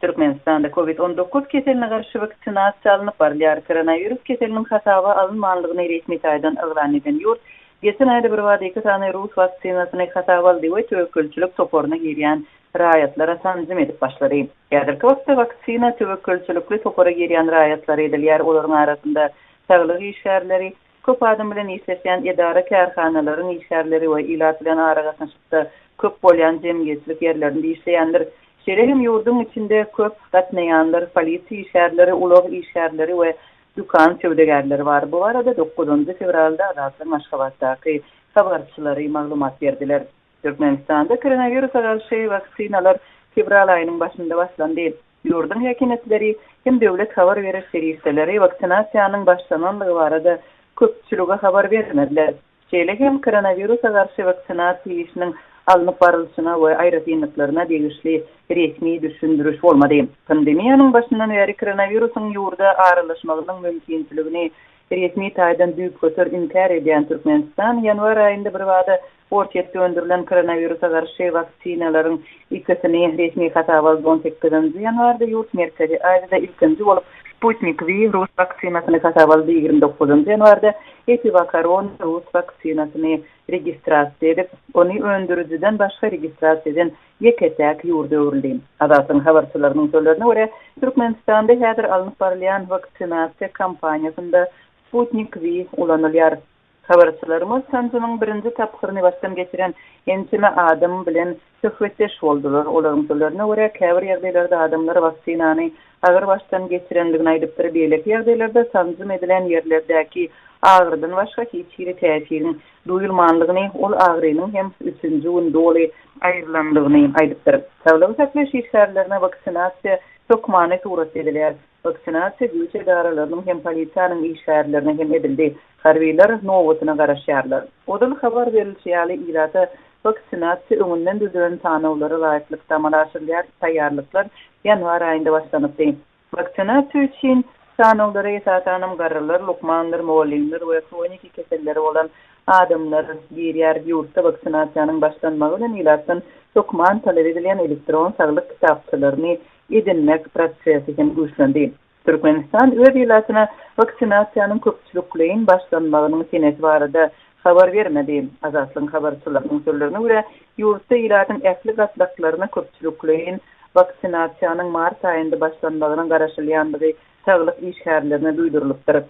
Türkmenistanda Covid 19 keseline garşy waksinasiýa alnyp barylýar. Koronawirus keseliniň hasaba alynmanlygyny resmi taýdan yglan eden ýurt geçen aýda birbada iki sany rus waksinasyny hasaba aldy we töwekgelçilik toparyna girýän raýatlara sanjym edip başlady. Häzirki wagtda waksina töwekgelçilikli topara girýän raýatlara edilýär, olaryň arasynda saglyk işgärleri, Köp adam bilen işleşýän edara-kärhanalaryň işgärleri we ilat bilen aragatnaşykda köp bolýan jemgyýetçilik ýerlerinde işleýänler, şeýle hem ýurduň içinde köp gatnaýanlar, polisiýa işgärleri, ulag işgärleri we dükan söwdagärleri bar. Bu barada dokuzynjy fewralda Azatlygyň Aşgabatdaky habarçylary maglumat berdiler. Türkmenistanda koronawirusa garşy waksinalar fewral aýynyň başynda başlandy. Ýurduň häkimiýetleri hem döwlet habar beriş serişdeleri waksinasiýanyň başlanandygy barada köpçülige habar bermediler. Şeýle hem koronawirusa garşy waksinasiýa işiniň alnyp barylşyna we aýratynlyklaryna degişli resmi düşündiriş bolmady. Pandemiýanyň başyndan bäri koronawirusyň ýurda aralaşmagynyň mümkinçiligini resmi taýdan düýpgöter inkär edýän Türkmenistan ýanwar aýynda birbada Orsýetde öndürilen koronawirusa garşy waksinalaryň ikisini resmi hasaba aldy. On sekizinji ýanwarda ýurt Merkezi Aziýada ilkinji bolup Sputnik V rus waksinasyny hasaba aldy, 29-njy ýanwarda EpiVacCorona rus waksinasyny registrasiýa edip, ony öndürijiden başga registrasiýa eden ýeke-täk ýurda öwrüldi. Azatlygyň habarçylarynyň sözlerine görä, Türkmenistanda häzir alnyp barylýan waksinasiýa kampaniýasynda Sputnik V ulanylýar. Habarçylarymyz sanjymyň birinji tapgyryny başdan geçiren ençeme adam bilen söhbetdeş boldular. Olaryň sözlerine görä, käbir ýagdaýlarda adamlar waksinany agyr başdan geçirendigini aýdypdyr, beýleki ýagdaýlarda sanjym edilen ýerlerdäki agyrydan başga hiç hili täsiriň duýulmandygyny, ol agyrynyň hem üçünji gün doly aýrylandygyny aýdypdyr. Saglygy saklaýyş işgärlerine waksinasiýa hökmany suratda edilýär. Waksinasiýa güýç edaralarynyň hem polisiýanyň işgärlerine hem edildi. Harbylar nobatyna garaşýarlar. Ozal habar berilişi ýaly, ilata waksinasiýa öňünden düzülen sanawlara laýyklykda amala aşyrylýar, taýýarlyklar ýanwar aýynda başlanypdy. Waksinasiýa üçin sanawlara esasanam garrylar, lukmanlar, mugallymlar we hroniki keselleri bolan adamlar girýär. Ýurtda waksinasiýanyň başlanmagy bilen ilatdan hökman talap edilýän elektron saglyk kitapçalaryny edinmek prosesi hem güýçlendi. Türkmenistan öz ilatyna waksinasiýanyň köpçülikleýin başlanmagynyň senesi barada habar bermedi. Azatlygyň habarçylarynyň sözlerine görä, ýurtda ilatyň ähli gatlaklaryna köpçülikleýin waksinasiýanyň mart aýynda başlanmagynyň garaşylýandygy saglyk işgärlerine duýdurylypdyr.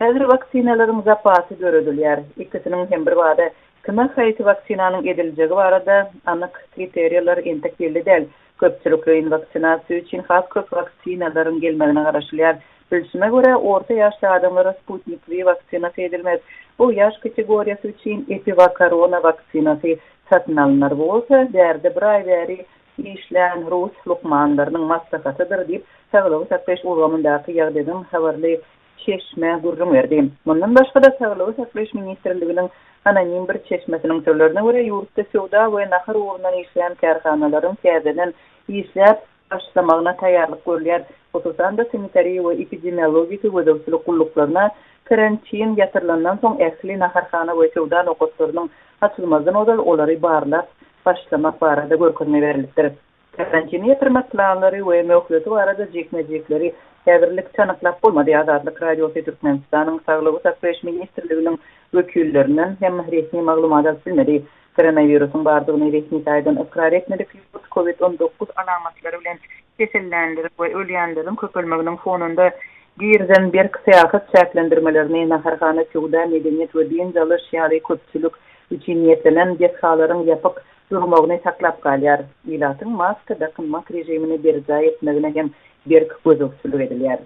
Häzir waksinalaryň zapasy döredilýär. Ikisiniň hem birbada kime haýsy waksinanyň ediljegi barada anyk kriteriýalar entek belli däl. Köpçülikleýin waksinasiýa üçin has köp waksinalaryň gelmegine garaşylýar. Bilşime görä, orta ýaşly adamlara Sputnik V waksinasy edilmez. Bu ýaş kategoriýasy üçin EpiVacCorona waksinasy satyn alnar. Bu bolsa bärde bir aý bäri işlän rus lukmanlarynyň maslahatydyr diýip, saglygy saklaýyş ulgamyndaky ýagdaýdan habarly çeşme gürrüň berdi. Mundan başga-da, Saglygy saklaýyş ministrliginiň anonim bir çeşmesiniň sözlerine görä, ýurtda söwda we nahar ugrundan işleýän kärhanalaryň täzeden işläp başlamagyna taýýarlyk görülýär, hususan-da, sanitariýa we epidemiologiki gözegçilik gulluklaryna karantin ýatyrylandan soň ähli naharhana we söwda nokatlarynyň açylmazdan ozal olary barlap başlamak barada görkezme berlipdir. Karantini ýatyrmak planlary we möhleti barada jikme-jikleri häzirlikçe anyklap bolmady. Azatlyk Radiosy Türkmenistanyň Saglygy saklaýyş ministrliginiň wekillerinden hem resmi maglumat alyp bilmedi. Koronawirusyň bardygyny resmi taýdan ykrar etmedik ýurt Covid 19 alamatlary bilen kesellänleriň we ölýänleriň köpelmeginiň fonunda girizen berk syýasat çäklendirmelerini, naharhana, söwda, medeniýet we dynç alyş ýaly köpçülik üçin niýetlenen desgalaryň ýapyk durmagyny saklap galýar. Ilatyň maska dakynmak režimini berjaý etmegine hem berk gözegçilik edilýär.